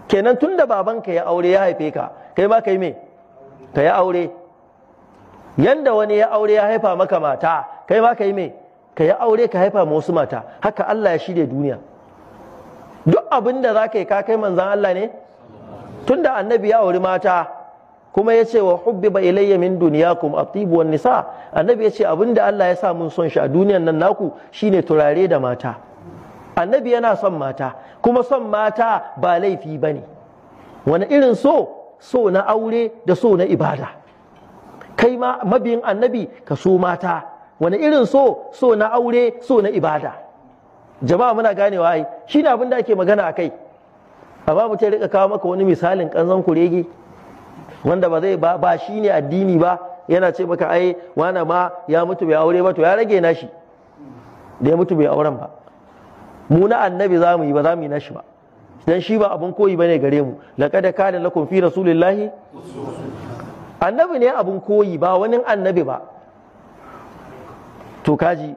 Kenan tunda babanka ya aure ya haife ka, kai ma kai me? Ka yi aure. Yanda wani ya aure ya haifa maka mata, kai ma kai me? Ka yi aure ka haifa ma wasu mata. Haka Allah ya shirya duniya. Duk abin da za ka yi ka kai manzan Allah ne? Tunda annabi ya auri mata, kuma ya ce wa hubbiba ilayya min dunyakum at-tib wan nisa. Annabi ya ce abin da Allah ya sa mun son shi a duniyan nan naku shine turare da mata. Annabi yana son mata, kuma son mata ba laifi bane. Wani irin so? So na aure da so na ibada. Kai ma mabiyin annabi ka so mata. Wani irin so? So na aure, so na ibada. Jama'a muna ganewa ai, shine abin da ake magana akai. Amma mutum ya rika kawo maka wani misalin kanzon kurege wanda ba zai ba shine addini ba, yana ce maka ai wane ma ya mutu bai aure ba, to ya rage nashi da ya mutu bai auren ba. Mu na annabi za mu yi, ba za mu yi nashi ba, dan shi ba abun koyi bane gare mu. Laqad kana lakum fi rasulillahi, annabi ne abun koyi ba wani annabi ba. To kaji